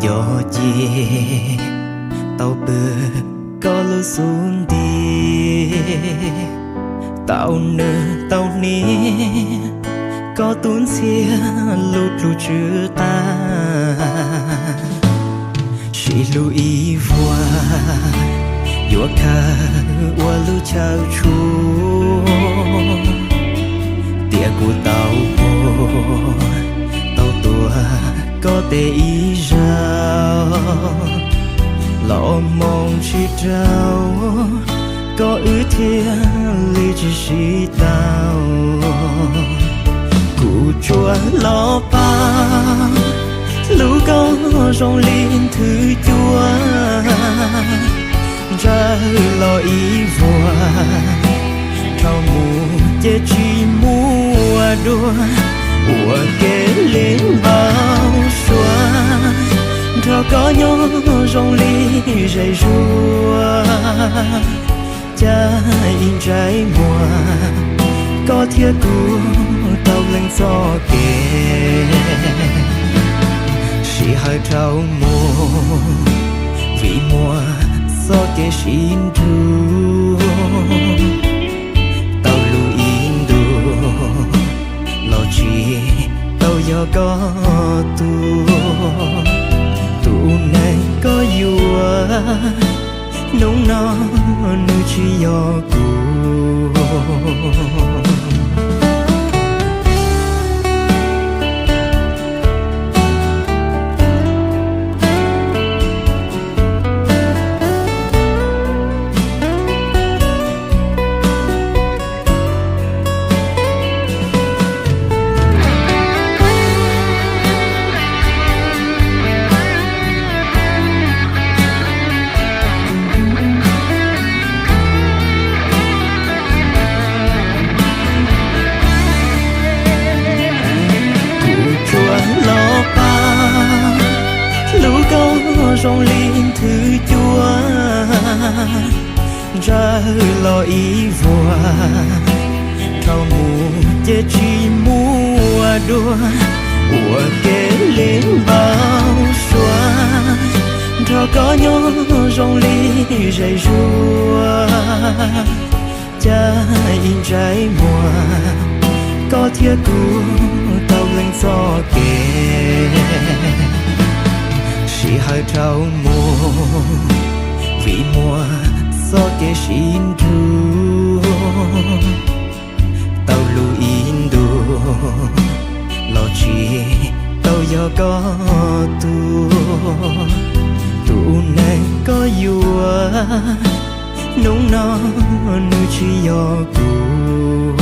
Yog ces tau pw koj lub xub ntiag, tau nws tau hniav, koj tus ntxhias lub plhu tsw qab. Sib hlub ib vuag yuav khaws ua lub chaw tshua, tiam kuv tau puag tau tuag koj tes ib zaug, los ua hmoo tsis raug, koj wb thiaj li tsis sib tau. Kuv tsuas los pab hlub koj zoo li nthwv cua, ntsawg los ib vuag, dhau mus ces tsis muaj dua, ua kev li npau suav, nrog koj nyob zoo li zem zuav. Cas ib ntsais muag, koj thiab kuv tau lees txoj kev, sij hawm dhau mus, vim muaj txoj kev sib nrug, tau luag ib ntus los tsis tau yog koj tus, tus neeg koj yuav, hnub no nws tsis yog kuv. Kuv tsuas los pab hlub koj zoo li nthwv cua, ntsawg los ib vuag, dhau mus ces tsis muaj dua, ua kev li npau suav, nrog koj nyob zoo li zem zuav. Cas ib ntsais muag, koj thiab kuv tau lees txoj kev, sij hawm dhau mus, vim muaj txoj kev sib nrug, tau luag ib ntus los tsis tau yog koj tus, tus neeg koj yuav, hnub no nws tsis yog kuv.